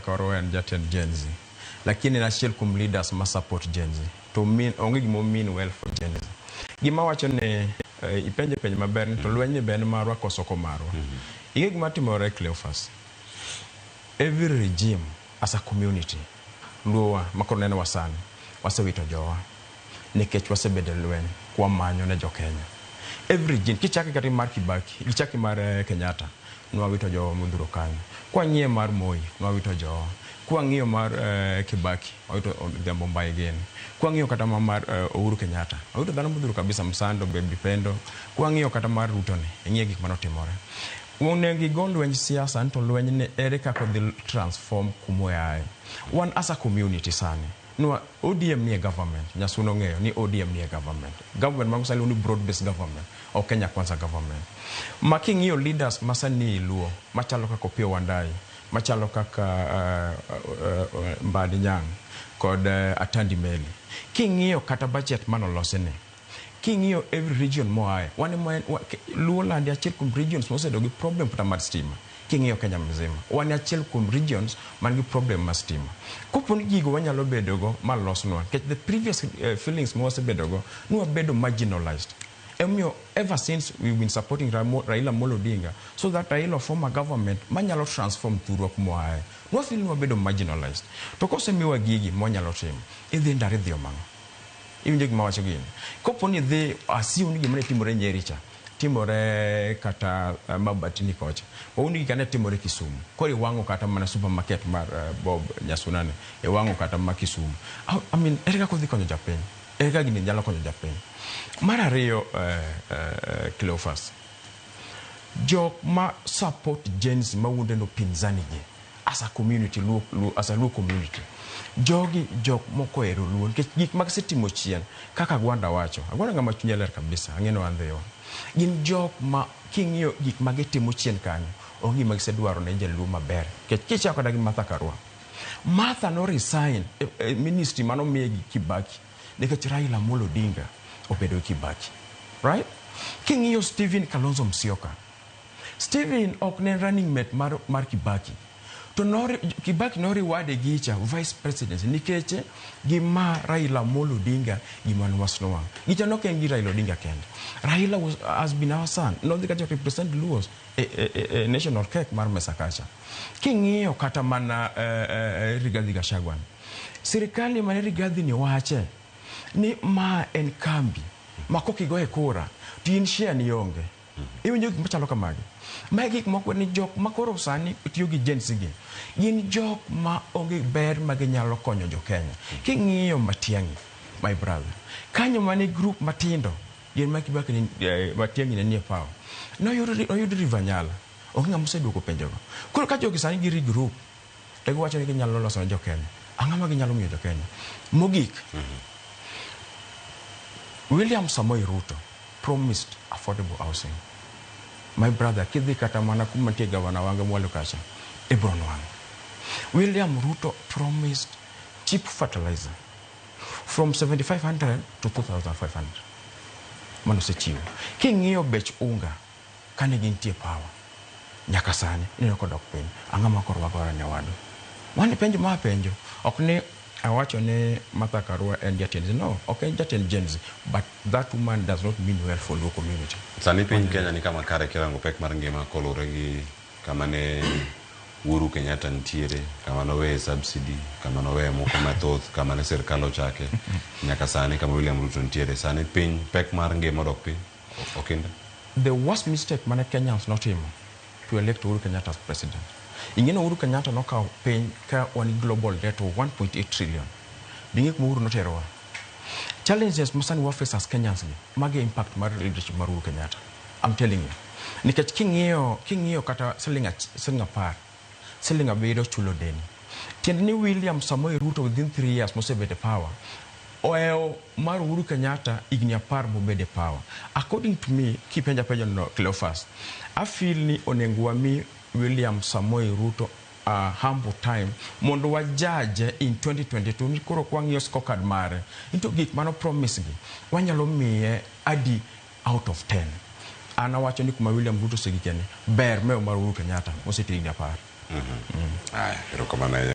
Karua en jatend Gen Z. Lakini en achiel kuom leaders ma support Gen Z. To mean, onge gima mean well for Gen Z. Gima wacho ni ipenje penjo maber ni to lweny ni be en marwa koso ok marwa. Ing'e gima timore, Cleophas. Every regime as a community, Luowa makoro nenowa sani, wasewito jowa nikech wasebedo e lweny kwamanyo ne jo Kenya. Every regime, kichake kata mar Kibaki, kichake mar Kenyatta, nwawito jowa modhuro kanyo. Kwang'iye mar Moi, nwawito jowa. Kwang'iyo mar Kibaki, wawito Odhiambo Mbai gini. Kwang'iyo kata mar Uhuru Kenyatta, wawito dhano modhuro kabisa, Msando, Baby Pendo. Kwang'iyo kata mar Ruto ni, ing'iye gik manotimore. Onego igo lwenj siasa ni to lweny ni ere kaka odhi transform kumoaye. Wan as a community sani, nwa ODM nie government, Nyasuna ong'eyo ni ODM nie government. Government mago sani iluongo ni broad based government, ok Kenya Kwanza government. Ma king'iyo leaders ma sani e Luo, machalo kaka Opiyo Wandayi, machalo kaka Mbadi Nyang' kod Atandi Meli. King'iyo kata budget manolosi ni, king'iyo every region moaye, wan ema Luo land achiel kuom regions mosebedo gi problem kata mar stima. King'iyo Kenya mzima, wan achiel kuom regions man gi problem mar stima. Kopo ni gigo wanyalo bedo go ma losnwa, nikech the previous feelings ma wasebedo go, ni wabedo marginalized. Emomiyo ever since we've been supporting Raila Amolo Odinga so that Raila form a government manyalo transform thurwa kumoaye. Nwafeel ni wabedo marginalized. To kosemiwa gigi mwanyalo timo, idhi ndara idhi omo ang'o? Iwinjo gima awacho gini? Kopo ni idhi assume ni gima ne timore Nyeri cha, timore kata Mabatini kocha. Wawuond gika ne timore Kisumu. Koro iwang'o kata mana supermarket mar Bob Nyasuna ni, iwang'o kata ma Kisumu. I mean, ere kaka odhi konyo japiny? Ere kaka gini nyalo konyo japiny? Mar ariyo, Cleophas, jok ma support Gen Z mawuonde no pinzani gi as a community, Luo, Luo, as a Luo community, jogi jok moko ohero Luo nikech gik ma gisetimo chien kaka Agwanda wacho. Agwanda ng'ama chunye ler kabisa, ang'e ni wan dhiwa. Gin jok ma king'iyo gik ma gitimo chien kanyo, onge gima gisedwaro ne jaluo maber. Nikech kichako kata gi Martha Karua. Martha no resign e ministry manomiye gi Kibaki nikech Raila Amolo Odinga obedo gi Kibaki. Right? King'iyo Stephen Kalonzo Musyoka, Stephen ok ne en running mate mar Kibaki. To Kibaki noriwade gicha vice presidency nikech gima Raila Amolo Odinga gima nwasnwang'. Gicha nok en gi Raila Odinga kende. Raila has been our son. Nodhi kacha represent Luos e national cake mar mesa kacha. King'iyo kata mana Rigathi Gachagua. Sirikali mane Rigathi ni wache ni ma en kambi ma kokigoye kura to in share ni onge. Iwinjo gik machalo kamagi. Mae gik moko ni jok ma koro sani tiyo gi Gen Z gi gin jok ma onge ber ma ginyalo konyo jo Kenya. King'iyo Matiang'i, my brother, kanyo mane group matindo gin ma Kibaki ni, Matiang'i ne nie power. Noyud River Nyala. Onge ng'ama oseduoko penjogo. Koro ka jogi sani gi regroup to giwacho ni ginyalo loso ne jo Kenya. Ang'o ma ginyalo miyo jo Kenya? Mogik, William Samoei Ruto promised affordable housing. My brother, kidhi kata mana kuma nitie gavana Wanga mwalo kacha, ibro nwang'o. William Ruto promised cheap fertilizer from 7500 to 2500. Mano osechiwo. King'iyo bech unga kane gintie power nyaka sani ineno kodok piny. Ang'o ma koro wagore ne wadu? Mano penjo ma apenjo. Ok ni awacho ni Martha Karua en jatend Gen Z. No, ok en jatend Gen Z. But that woman does not mean well for Luo community. Sani piny Kenya ni kama kare kirango pek mar ngima koluwore gi kama ne Uhuru Kenyatta nitiere, kama noweye subsidy, kama noweye moko mathoth, kama ne sirkal ochake, nyaka sani kama William Ruto nitiere. Sani piny pek mar ngima odok piny, Okinda? The worst mistake mane Kenyans notimo to elect Uhuru Kenyatta as president. Ing'e ni Uhuru Kenyatta nokawo piny ka wan gi global debt of 1.8 trillion. Ding'e kuma Uhuru noterowa? Challenges ma sani wa face as Kenyans gi, magi e impact mar leadership mar Uhuru Kenyatta. I'm telling you. Nikech king'iyo kata siling 10, siling 7 chulo deni. Tiende ni William Samoei Ruto within 3 years mosebet e power, ohewo mar Uhuru Kenyatta higni 10 mobet e power. According to me, kipenja penjo no Cleophas, I feel ni onego wami William Samoei Ruto a humble time mondo wa judge in 2022 ni koro kwang'iyo scorecard mare into gik mano promise gi wanyalo miye adi out of 10. An awacho ni kuma William Ruto osegikeni ber mewo mar Uhuru Kenyatta mosetiyo higni 10. Aya, erokamano ahinya.